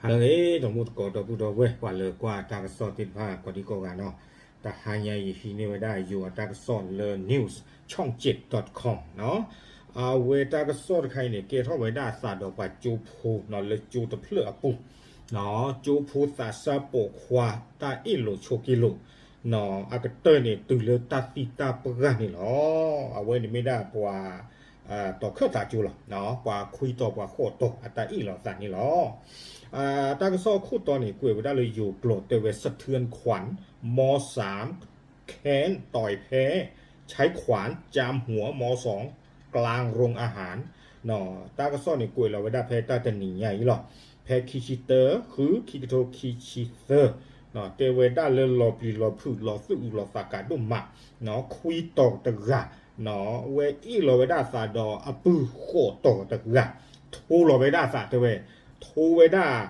ဟါလၢအဂ့ၤ ဒီမုၢ်သကိးဒီပုၢ်ဒီဝဲၢ် ပှၤလၢကွၢ်တၢ်ကစီၣ်သ့ၣ်တဖၣ် ကိးဒံကိးဂၤနီၤ, တဟါညါအံၤဟံးန့ၢ်ဝဲဒၣ်ယိၤအတၢ်ကစီၣ်လၢ news ချောင်းချစ် dot com နီၤ. အဝဲတၢ်ကစီၣ်တခါအံၤန့ၣ် ကဲထီၣ်ဝဲဒၣ်အသးဒီးပှၤကၠိဖိနီၤ လၢကၠိတဖျၢၣ်အပူၤ, ကၠိဖိသးစၢ်ပိာ်ခွါ တၢ်အ့ၣ်လိာ်ဆိးက့လိာ် အကတၢၢ်န့ၣ် တုၤလၢတၢ်သံတၢ်ပှၢ်န့ၣ်လီၤ. အဝဲန့ၣ်မ့ၢ်ဒၣ်ပှၤ တီၤခၢၣ်သးကၠိလီၤ, ပှၤခွံတီၤပှၤဃိးတီၤ အတၢ်အ့ၣ်လိာ်အသးန့ၣ်လီၤ. တၢ်ကစီၣ်အခိၣ်တီန့ၣ် ကွဲးဝဲဒၣ်လၢယိၤကျိာ် တဲဝဲ สะเทือนขวัญ ม.สาม แค้นต่อยแพ้ ใช้ขวานจามหัว ม.สอง กลางโรงอาหาร တၢ်ကစီၣ်န့ၣ် ကွဲးလီၤဝဲဒၣ်ဖဲတၢ်တနံၤညါအံၤလီၤ. ဖဲခံဆံတၢ ဃု ခံကထိခံဆံသၢ တဲဝဲဒၣ်လၢလီၤပျံၤလီၤဖုး လီၤသူၣ်အုးလီၤသးကးဒိၣ်မး, ခွံတီၤတဂၤ ဝဲအ့ၣ်လီၤဝဲဒၣ်အသးဒီးအပုၢ်ဃိးတီၤတဂၤ, ထိလီၤဝဲဒၣ်အသးတဲဝဲ, ထိဝဲဒၣ်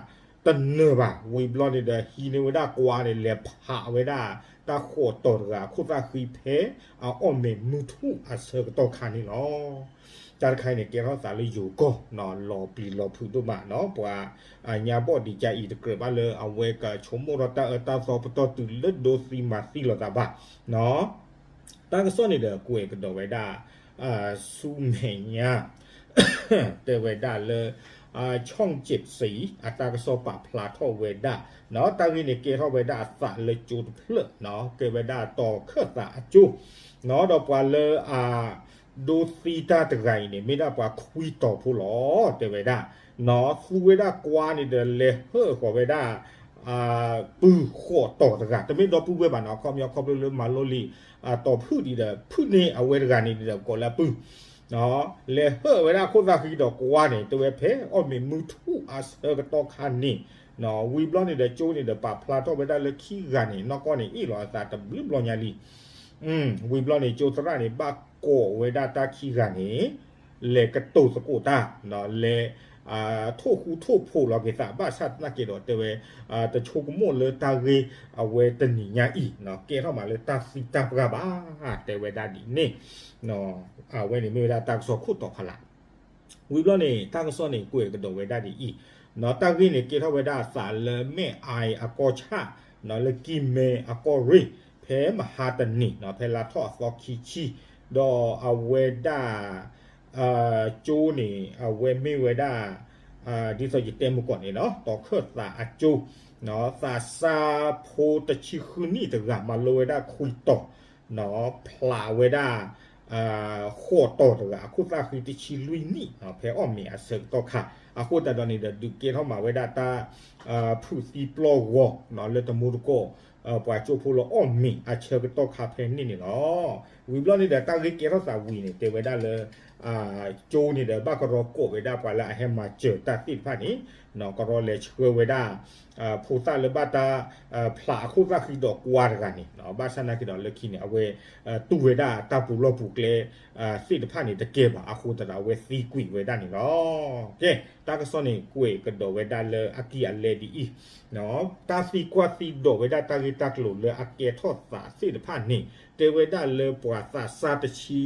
တနၢၤဘၣ်, ဝံၤဘျီန့ၣ်ဒီး ဟံးန့ၢ်ဝဲဒၣ်ကွါန့ၣ် လဲၤဖးဝဲဒၣ် တၢ်ဃိးတီၤတဂၤ အခိၣ်သၣ်ဃံဖဲ အအီၣ်မ့ၤမုၢ်ထူၣ်အဆၢကတီၢ်ခါန့ၣ်လီၤ. တၢ်တခါအံၤန့ၣ် ကဲထီၣ်သးလၢယိၤကီၢ် လီၤပျံၤလီၤဖုးဒိၣ်မးနီၤ, ပှၤညါဘီၣ်ဒံးကါအံၤတကြၢးဘၣ်လၢ အဝဲကဆိကမိၣ်ထီၣ်တၢ်အၢတၢ်သီပတီၢ်တုၤလၢဒိသံမၤသံလိာ်သးဘၣ် တၢ်ကစီၣ်န့ၣ်ဒီး ကွဲးကဒီးဝဲဒၣ် ဆူမဲာ်ညါ တဲဝဲဒၣ်လၢ ချောင်းချစ် အတၢ်ကစီၣ်ပာ်ဖျါထီၣ်ဝဲဒၣ် တၢ်ဂ့ၢ်န့ၣ်ကဲထီၣ်ဝဲဒၣ်အသးလၢကၠိတဖျၢၣ် ကဲဝဲဒၣ်တီၤခၢၣ်သးအကၠိ ဒီးပှၤလၢအ ဒိသံတၢ်တဂၤအံၤန့ၣ် မ့ၢ်ဒၣ်ပှၤခွံတီၤဖိလီၤ တဲဝဲဒၣ်, သူဝဲဒၣ်ကွါန့ၣ်ဒီး လဲၤဟၢၣ်ဃီၤဝဲဒၣ် ပုၢ်ဃိးတီၤတဂၤ တမ့ၢ်ဒီပုၢ်ဝဲၢ်ဘၣ်နီၤ, အခီပညီခီဖျိလၢမၤလိလံာ် တီၤဖုၣ်ဒံးဒီး ဖုၣ်န့ၢ်အဝဲတဂၤန့ၣ်ဒီး ကိးလၢအပုၢ် လဲၤဟၢၣ်ဝဲဒၣ်ခိၣ်သၣ်ဃံဒီးကွါန့ၣ် တဲဝဲဖဲအီၣ်မ့ၤမုၢ်ထူၣ်အဆၢကတီၢ်ခါန့ၣ်, ဝံၤဘျီန့ၣ်ဒီး ကၠိန့ၣ်ဒီး ပာ်ဖျါထီၣ်ဝဲဒၣ်လၢခံဂၤန့ၣ် နီၢ်ကီၢ်န့ၣ် အ့ၣ်လီၤအသးတဘျုးဘျီညါလံ ဝံၤဘျီန့ၣ် ကၠိသရၣ်န့ၣ် ဘၣ်ကိးဝဲဒၣ်တၢ်ခံဂၤန့ၣ် လဲၤကတိၤသကိးတၢ် လဲၤ ထိၣ်ဃူထိၣ်ဖိးလီၤက့ၤသး ဘၣ်ဆၣ်သနာ်က့ဒီးတဲဝဲ တဆိကမိၣ်လၢတၢ်ဂ့ၢ်အဝဲတနံၤညါအံၤ ကဲထီၣ်မးလၢတၢ်သံတၢ်ပှၢ်ဘၣ် တဲဝဲဒၣ်ဒ်န့ၣ်, အဝဲန့ၣ်မ့ၢ်ဝဲဒၣ်တၢ်ကစီၣ်ခိၣ်တီဖးလၢ် ဝံၤဘျီန့ၣ် တၢ်ကစီၣ်န့ၣ် ကွဲးကဒီးဝဲဒၣ်ဒ်အံၤ, တၢ်ဂ့ၢ်န့ၣ် ကဲထီၣ်ဝဲဒၣ်အသးလၢမဲၢ်အါအကီၢ်ဆၣ် လၢကံၢ်မဲအကီၢ်ရ့ၣ် ဖဲမဟါတနံၤ ဖဲလါထီၣ်အသီခံဆံ ဒီးအဝဲဒၣ် ကၠိန့ၣ် အဝဲမ့ၢ်ဝဲဒၣ် ဒ်သိးယတဲမုၢ်ကီၢ်န့ၣ် တီၤခၢၣ်သးအကၠိ သးစၢ်ဖိတဆံဃုနံၣ်တဂၤ မၤလိဝဲဒၣ်ခွံတီၤ ဖျးဝဲဒၣ် ဃိးတီၤတဂၤ အခိၣ်သၣ်ဃံတဆံလွံၢ်နံၣ် ဖဲအီၣ်မ့ၤအဆၢကတီၢ်ခါ အဃိသတးဒီးန့ၣ်ဒီး ဒုးကဲထီၣ်မးဝဲဒၣ်တၢ် ဖုးသံပျီၢ်ဂီၤ လၢတမူတကိး ပှၤကၠိဖိလၢအီၣ်မ့ၤအဆၢကတီၢ်ခါဖဲန့ၣ်န့ၣ်လီၤ. ဝံၤဘျီန့ၣ်ဒီး တၢ်ဂ့ၢ်ကဲထီၣ်သးဝံၤန့ၣ် တဲဝဲဒၣ်လၢ ကၠိန့ၣ်ဒီး ဘၣ်ကရီကိးဝဲဒၣ်ပှၤလၢအဟဲမၤစၢၤတၢ်သ့ၣ်တဖၣ်န့ၣ် ကရီလဲၤဆှၢဝဲဒၣ် ဖိသၣ်လၢဘၣ်တၢ် ဖျးအခိၣ်သၣ်ဃံဒီးကွါတဂၤန့ၣ် ဘၣ်ဆၣ်သနာ်က့ဒီးလၢခံန့ၣ် အဝဲ တူၢ်ဝဲဒၣ်တၢ်ပူၤလီၢ်ပူၤကျဲ သ့ၣ်တဖၣ်န့ၣ်တကဲဘၣ် အဃိသတးဒီးအဝဲသံကွံာ်ဝဲဒၣ်န့ၣ်လီၤ. ကဲ တၢ်ကစီၣ်န့ၣ် ကွဲးကဒီးဝဲဒၣ်လၢအကံၢ်အလဲဒ်အံၤ တၢ်သံကွၢ်သံဒိးဝဲဒၣ်တၢ်ဂ့ၢ်တၢ်ကျိၤလၢအကဲထီၣ်သးသ့ၣ်တဖၣ်န့ၣ် တဲဝဲဒၣ်လၢပှၤသးစၢ်တဆံ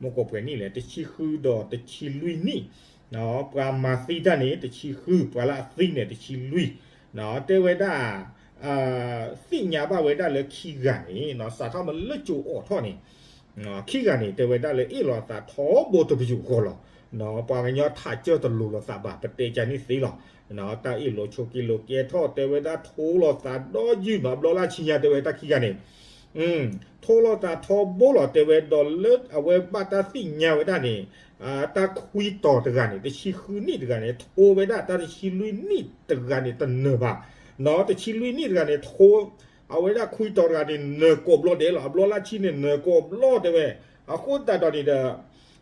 မ့ၢ်ကီးပှဲၤနံၣ်လဲၣ် တဆံဃုဒီးတဆံလွံၢ်နံၣ် ပှၤမၤသံတၢ်န့ၣ် တဆံဃု ပှၤလၢအသံန့ၣ် တဆံလွံၢ် တဲဝဲဒၣ် သ့ၣ်ညါဘၣ်ဝဲဒၣ်လၢခံဂၤန့ၣ် စးထီၣ်မ့ၢ်လၢကၠိအိးထီၣ်န့ၣ် ခံဂၤန့ၣ် တဲဝဲဒၣ်လၢအ့ၣ်လိာ်အသးထီဘိတပယူာ်အဂီၢ်လီၤ. ပှၤကညီထးစၢၢ်တလိၤလိာ်သးဘၣ် ပတဲကန့ၣ်သ့လီၤ. တၢ်အ့ၣ်လိာ်ဆိးက့လိာ်ကဲထီၣ် တဲဝဲဒၣ်ထိလိာ်သးဒီးယုၢ်နီၤ ဘျီလၢဆံညါ တဲဝဲတၢ်ခံဂၤန့ၣ် ထိလိာ်သးထီဘိလီၤ တဲဝဲဒီးလၢအဝဲဘၣ်တၢ်သ့ၣ်ညါဝဲဒၣ်န့ၣ် တၢ်ခွံတီၤတဂၤန့ၣ် တဆံဃုနံၣ်တဂၤန့ၣ် ထိဝဲဒၣ်တၢ်တဆံလွံၢ်နံၣ်တဂၤန့ၣ် တနၢၤဘၣ် တဆံလွံၢ်နံၣ်တဂၤန့ၣ် ထိ အဝဲဒၣ်ခွံတီၤတဂၤန့ၣ် နၢၤကိးဘျီဒဲးလီၤ. အဘျီလၢဆံန့ၣ် နၢၤကိးဘျီတဲဝဲ အဃိသတးဒီးန့ၣ်ဒီး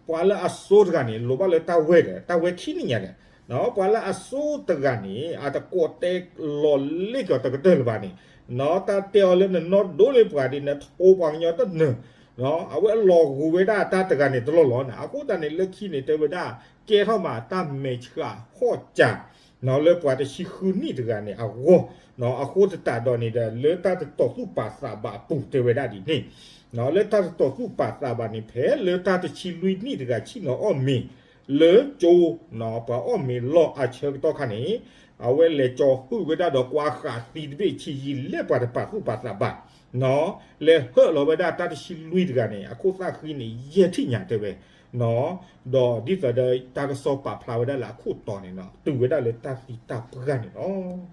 ပှၤလၢအစိတဂၤန့ၣ် လိၣ်ဘၣ်လၢတၢ်ဝဲဒီး တၢ်ဝဲခံနံၣ်ညါဒီး ပှၤလၢအစိတဂၤန့ၣ် အတကိးတဲလီၤလ့ၣ်ကီးတကတၢၢ်လၢၤဘၣ်န့ၣ် တၢ်တဲအီၤလၢနနီၢ်ဒိလၢပှၤဒ်န့ၣ် ထိပှၤကညီတနၢၤ အဝဲအလီၤဂူာ်ဝဲဒၣ်တၢ်တဂၤန့ၣ်တလီၢ်လီၤန့ၣ် အဃိသတးန့ၣ် လၢခံန့ၣ် တဲဝဲဒၣ် ကဲထီၣ်မးတၢ်မဲာ်ဆှးဟီၣ်စၢ် လၢပှၤတဆံဃုနံၣ်တဂၤန့ၣ်အဂီၢ် အဃိသတးဒီးန့ၣ်ဒီး လၢတၢ်တတီၢ်သူၣ်ပာ်သးဘၣ်အပူၤ တဲဝဲဒၣ်ဒ်န့ၣ် လၢတၢ်တတီၢ်သူၣ်ပာ်သးဘၣ်န့ၣ် ဖဲလၢတၢ်တဆံလွံၢ်နံၣ်တဂၤဆ့ၣ်နီၤအီၣ်မ့ၤ လၢကၠိ ပှၤအီၣ်မ့ၤလီၢ်အဆၢကတီၢ်ခါန့ၣ် အဝဲလဲၤကၠီၤဟုၣ်ဝဲဒၣ်ဒီးကွၢ်ဃာ်သံတဘ့ၣ်ဆံးယံာ်လၢပှၤတပာ်သူၣ်ပာ်သးဘၣ်, လဲၤဟၢၣ်လီၤဝဲဒၣ်တၢ်တဆံလွံၢ်တဂၤန့ၣ် အခိၣ်သၣ်ဃံန့ၣ် ယဲၢ်ထံၣ်ညါတဲဝဲ, ဒီးဒ်သိးဒီးတၢ်ကစီၣ်ပာ်ဖျါဝဲဒၣ်လၢအခိၣ်တီန့ၣ် တုၤဝဲဒၣ်လၢတၢ်သံတၢ်ပှၢ်န့ၣ်လီၤ.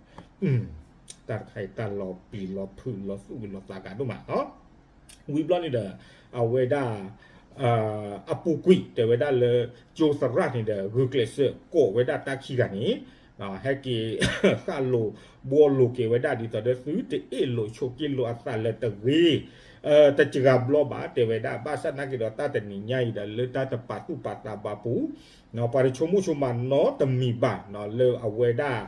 တၢ်တခါအံၤတၢ်လီၤပျံၤလီၤဖုးလီၤသူၣ်ဝံၤလီၤသးကးဒိၣ်မးလီၤ. ဝံၤဘျီန့ၣ်ဒီး အဝဲဒၣ် အပူၤကွံာ်တဲဝဲဒၣ်လၢ ကၠိသရၣ်န့ၣ်ဒီး ဂုာ်ကျဲးစၢးကိးဝဲဒၣ်တၢ်ခံဂၤန့ၣ် ဟဲက့ၤ ဃၣ်လိာ်ဘှီလိာ်က့ၤဝဲဒၣ်ဒ်သိးဒီး သုတအ့ၣ်လိာ်ဆိးက့လိာ်အသးလၢၤတဂ့ၤ, တစှၤဘျီဘၣ်တဲဝဲဒၣ်, ဘၣ်ဆၣ်နာ်က့ၤဒီးတၢ်တနံၤညါအံၤဒီး လၢတၢ်တပာ်သူၣ်ပာ်သးဘၣ်ပူၤ ပှၤတဆိကမိၣ်ဆိကမးနီတမံၤဘၣ် လၢအဝဲဒၣ်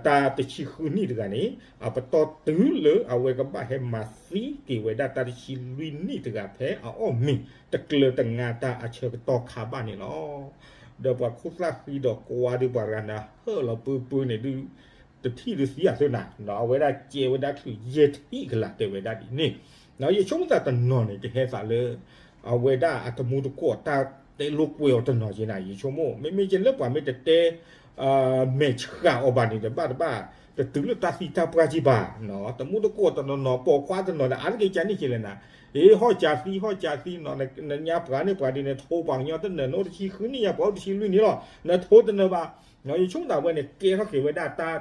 တၢ်တဆံဃုနံၣ်တဂၤန့ၣ် အပတီၢ်တုၤလၢအဝဲကဘၣ်ဟဲမၤသံက့ၤဝဲဒၣ်တၢ်တဆံလွံၢ်နံၣ်တဂၤဖဲအအီၣ်မ့ၤ တကျၢၤတငါတၢ်အဆၢကတီၢ်ခါဘၣ်န့ၣ်လီၤ. ဒီးပှၤခိၣ်သၣ်ဃံဒီးကွၢ်ဒီးပှၤတဂၤန့ၣ် ဟၢၣ်လီၤပၢပၢန့ၣ်ဒုး တထံၣ်ဒုးသံအသၢနၤ အဝဲဒၣ်ကဲဝဲဒၣ်ချုးယဲၢ်ထံၣ်ကလာ်တဲဝဲဒၣ်ဒ်န့ၣ်, ယဆိကမိၣ်သးတနီၤန့ၣ် ကဟဲသးလၢ အဝဲဒၣ်အတမူတကိးတၢ်တဲလိာ်ကွဲအီၤတနီၤက့ၤနၤ ယဆိကမိၣ် မ့မ့ၢ်ကဲလၢပှၤမ့ၢ်တတဲ မဲာ်ဆှးအီၤဘၣ်န့ၣ်ဒီး ဘၣ်တဘၣ် တတုၤလၢတၢ်သံတၢ်ပှၢ်က့ၤဘၣ်, တမူတကိးတနီၤနီၤ ပိာ်ခွါတနီၤဒီး အါတက့ၢ်ကန့ၣ်က့ၤလဲၣ်နၤ, အ့ ဟီၣ်စၢၤသံ ဟီၣ်စၢၤသံနီၤ နညါပှၤန့ၣ်ပှၤဒ်န့ၣ် ထိပှၤကညီတနၢၤ နအိၣ်တဆံဃုနံၣ်ညါ ပှၤအိၣ်တဆံလွံၢ်နံၣ်လီၤ နထိတနၢၤဘၣ်, ယဆိကမိၣ်သးဝဲန့ၣ် ကဲထီၣ်က့ၤဝဲဒၣ်တၢ်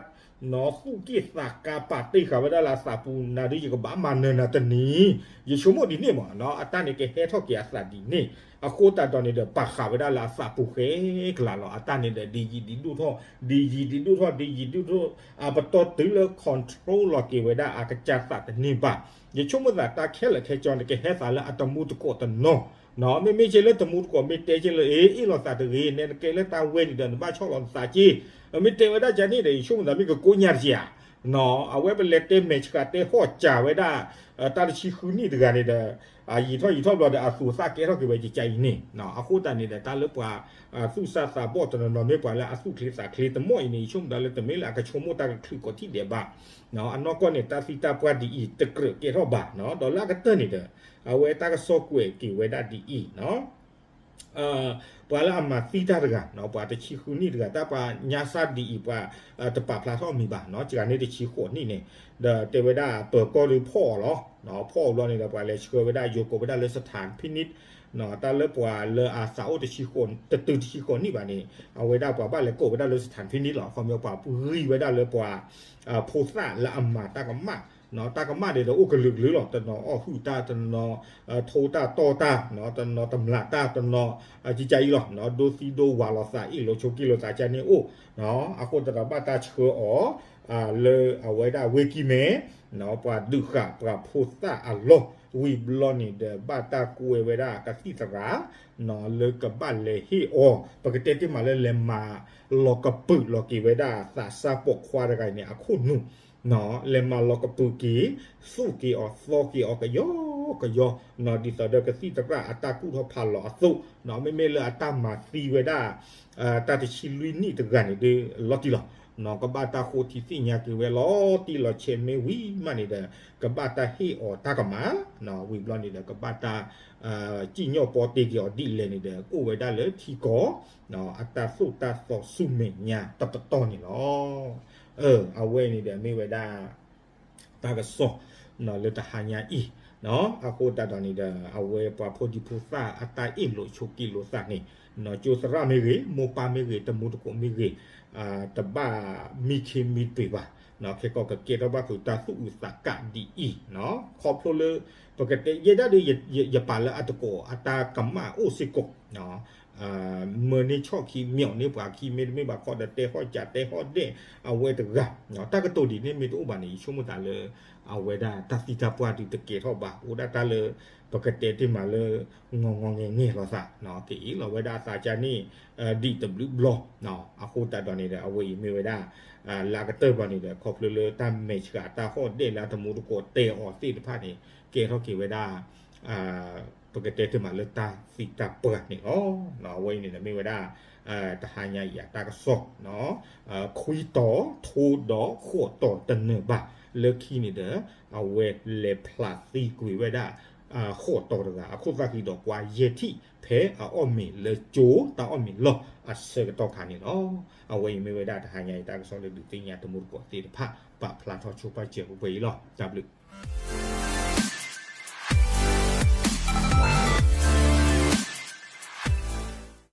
နီၢ်သူၣ်က့ၣ်သးကါပာ်တ့ၢ်ဃာ်ဝဲဒၣ်လၢအသးပူၤ နၤဒုးယကဘၣ်မၤနၢၤနၤတနံၤ, ယဆိကမိၣ်ဒ်န့ၣ်မး အတၢ်န့ၣ်ကဟဲထီၣ်က့ၤအသးဒ်န့ၣ်, အဃိသတးဒီးန့ၣ်ဒီး ပာ်ဃာ်ဝဲဒၣ်လၢအသးပူၤဃဲကလၤလီၤ. အတၢ်န့ၣ်ဒီး ဒ်ယံာ်ဒ်ဒိၣ်ထီၣ် ဒ်ယံာ်ဒ်ဒိၣ်ထီၣ် ဒ်ယံာ်ဒ်ဒိၣ်ထီၣ် အပတီၢ်တုၤလၢ control လီၤက့ၤဝဲဒၣ်အကစၢ်သးတန့ၢ်ဘၣ်, ယဆိကမိၣ်သးတၢ်ခဲလၢာ်ခဲဆ့န့ၣ် ကဟဲသးလၢအတမူတကိးတနီၤ မ့မ့ၢ်ကဲလၢတမူတကိး မ့ၢ်တဲက့ၤလၢ အ့ အ့ၣ်လိာ်သးတဂ့ၤ နဲနကဲလၢတၢ်ဝဲန့ၣ်ဒီး နဘၣ်ဆီၣ်လီၤနသးက့ၤ, မ့ၢ်တဲဝဲဒၣ်ကန့ၣ်ဒီး ယဆိကမိၣ်သးမ့ၢ်ကကိးညါတက့ၢ်ဧါ, အဝဲပလဲၤတဲမဲာ်ဆှးတဲဟီၣ်စၢၤဝဲဒၣ် တၢ်တဆံဃုနံၣ်တဂၤန့ၣ်ဒီး ယံာ်ထီၣ်ယံာ်ထီၣ်ဘျီဒီး အသူးအသၣ်ကဲထီၣ်က့ၤဝဲကကါအံၤန့ၣ်, အဃိသတးန့ၣ်ဒီး တၢ်လၢပှၤ သူၣ်စၢ်သးဘီၣ်တနီၤနီၤ မ့ၢ်ပှၤလၢအသူၣ်ချ့သးချ့တမီၢ်အံၤန့ၣ် ယဆိကမိၣ်ဒၣ်လၢတမ့ၢ်လၢအကဆိကမိၣ်တၢ်ကချုးကိးထံၣ်ဒဲးဘၣ်, အနီၢ်ကီၢ်န့ၣ် တၢ်သံတၢ်ပှၢ်ဒ်အံၤ တကြၢးကဲထီၣ်ဘၣ်, ဒီးလၢအကတၢၢ်န့ၣ်ဒီး အဝဲတၢ်ကစီၣ်ကွဲးက့ၤဝဲဒၣ်ဒ်အံၤ ပှၤလၢအမၤသံတၢ်တဂၤ ပှၤတဆံဃုနံၣ်တဂၤ တၢ်ပှၤညါစၢ်ဒ်အံၤ ပှၤတပာ်ဖျါထီၣ်မံၤဘၣ် စှၤန့ၢ်တဆံဃိးနံၣ်န့ၣ်, ဒီးတဲဝဲဒၣ်ပၢၤကီၢ်ဒုးဖီၣ်အီၤလီၤ, ဖီၣ်အီၤဘျီန့ၣ်ဒီး ပှၤလဲၤဆှၢဝဲဒၣ် ယိၤကိးဝဲဒၣ်လၢ စထၣ်ဖံနံၣ် တၢ်လၢပှၤလၢအသးအိၣ်တဆံဃိး တတုၤတဆံဃိးနံၣ်ဘၣ်န့ၣ် အဝဲဒၣ်ပှၤဘၣ်လဲၤကိးဝဲဒၣ်လၢ စထၣ်ဖံနံၣ်လီၤ, ခီပညီပှၤဂံၢ်ဝဲဒၣ်လၢပှၤ ဖိသၣ်လၢအမၤတၢ်ကမၣ် တၢ်ကမၣ်န့ၣ်ဒီး အိၣ်ကလုာ်ကလုာ်လီၤ, တနီၤအီၣ်ဟုၣ်တၢ် တနီၤ ထိတၢ်တီၢ်တၢ် တနီၤတမျၢ်တၢ် တနီၤ ကကါအံၤလီၤ, ဒိသံဒိဝးလိာ်သး အ့ၣ်လိာ်ဆိးက့လိာ်သးကန့ၣ်အိၣ်, အဃိသတးဒီးဘၣ်တၢ်ဆှၢအီၤ လၢအဝဲဒၣ်ဝ့ၢ်ကံၢ်မဲ ပှၤဒုးဃာ်ပှၤဖိသၣ်အလီၢ်, ဝံၤဘျီန့ၣ်ဒီး ဘၣ်တၢ်ကွဲဝဲဒၣ်ကသံၣ်သရၣ် လၢကဘၣ်လဲၤဟ့ၣ်အီၤ ပကတဲတ့ၢ်မးလၢလဲၤမၤလီၤကပုာ်လီၤက့ၤဝဲဒၣ်သးစၢ်ပိာ်ခွါတဂၤအံၤန့ၣ် အခိၣ်နူာ် လဲၤမၤလီၤကပုာ်က့ၤ သူၣ်က့ၤအီၤ သီက့ၤအီၤကယီကယီ, ဒ်သိးဒီးကသံၣ်သရၣ်အတၢ်ကူၣ်ထီၣ်ဖးလီၤအသိး, မ့မ့ၢ်လၢအတၢ်မၤသံဝဲဒၣ် တၢ်တဆံလွံၢ်နံၣ်တဂၤန့ၣ်ဒီး လီၤတံၢ်လီၤ, ကဘၣ်တၢ်ဃိထံသ့ၣ်ညါက့ၤဝဲလီၤတံၢ်လီၤဆဲး မ့ၢ်ဝံၤမးန့ၣ်ဒီး ကဘၣ်တၢ်ဟ့ၣ်အီၤတၢ်ကမၣ်, ဝံၤဘျီန့ၣ်ဒီး ကဘၣ်တၢ် စံၣ်ညီၣ်ပီတ့က့ၤအီၤဒ်လဲၣ်န့ၣ်ဒီး အိၣ်ဝဲဒၣ်လၢထံကီၢ် အတၢ်သိၣ်တၢ်သီဆူမဲာ်ညါတပတီၢ်န့ၣ်လီၤ. အဝဲန့ၣ်ဒီးမ့ၢ်ဝဲဒၣ် တၢ်ကစီၣ် လၢတဟါညါအံၤ, အဃိသတးဒီးန့ၣ်ဒီး အဝဲပှၤဖိဒံဖိသၣ်အတၢ်အ့ၣ်လိာ်ဆိးက့လိာ်သးန့ၣ် ကၠိသရၣ်မ့ၢ်ဂ့ၤ မိၢ်ပၢ်မ့ၢ်ဂ့ၤ တမူတကိးမ့ၢ်ဂ့ၤ, တဘၣ်မံခ့မံတပှ့ၤဘၣ်, ခဲကီးကကဲထီၣ်ဘၣ်ဃုာ်တၢ်သူၣ်အုးသးကးဒ်အံၤ, ခီဖျိလၢ ပကတဲယဲဒၣ်ဒီး ယပာ်လၢအတကိးအတၢ်ကမၣ်အိၣ်စ့ၢ်ကီး မၢန့ၢ်ဆီၣ်ခံ မၠီၣ်န့ၢ်ပှၤခံ မ့တမ့ၢ်ဘၣ်ခီဒီး တဲဟီၣ်စၢၤတဲဟီၣ်ဒဲးအဝဲတဂၤ, တၢ်ကတိၤဒ်န့ၣ်မ့ၢ်တအိၣ်ဘၣ်န့ၣ် ယဆိကမိၣ်သးလၢ အဝဲဒၣ်တၢ်သံတၢ်ပှၢ်ဒုးတကဲထီၣ်ဘၣ် အိၣ်ဒၣ်တၢ်လၢ ပကတဲတ့ၢ်မးလၢ ငီငီငဲၤငဲၤလိာ်သး ကအ့ၣ်လိာ်ဝဲဒၣ်အသးကန့ၣ် ဒံးတဘျုးဘျီ, အဃိသတးဒီးန့ၣ်ဒီး အဝဲအံၤမ့ၢ်ဝဲဒၣ် လၢအကတၢၢ်ဘျီန့ၣ်ဒီး ခီဖျိလၢတၢ်မဲာ်ဆှးတၢ်ဟီၣ်ဒဲးလၢအတမူတကိးတဲအီၤသ့ၣ်တဖၣ်န့ၣ် ကဲထီၣ်က့ၤဝဲဒၣ် ပကတဲတ့ၢ်မးလၢတၢ်သံတၢ်ပှၢ်န့ၣ်လီၤ. အဝဲအံၤန့ၣ်ဒီးမ့ၢ်ဝဲဒၣ် တဟါညါအံၤအတၢ်ကစီၣ် ခွံတီၤထိဒီးဃိးတီၤတနၢၤဘၣ် လၢခံန့ၣ်ဒီး အဝဲလဲၤဖျးသံကွံာ်ဝဲဒၣ် ဃိးတီၤတဂၤ အခိၣ်သၣ်ဃံဒီးကွၢ်ယဲၢ်ထံၣ် ဖဲအအီၣ်မ့ၤလၢကၠိတၢ်အီၣ်မ့ၤလီၢ်အဆၢကတီၢ်ခါန့ၣ်လီၤ. အဝဲအံၤမ့ၢ်ဝဲဒၣ်တဟါညါအံၤတၢ်ကစီၣ်လၢဒုးသ့ၣ်ညါတမူတကိးသ့ၣ်တဖၣ် ပာ်ဖျါထီၣ်ဆိပာ်စၢၤပှဲၤအံၤလီၤ. တၢ်ဘျုး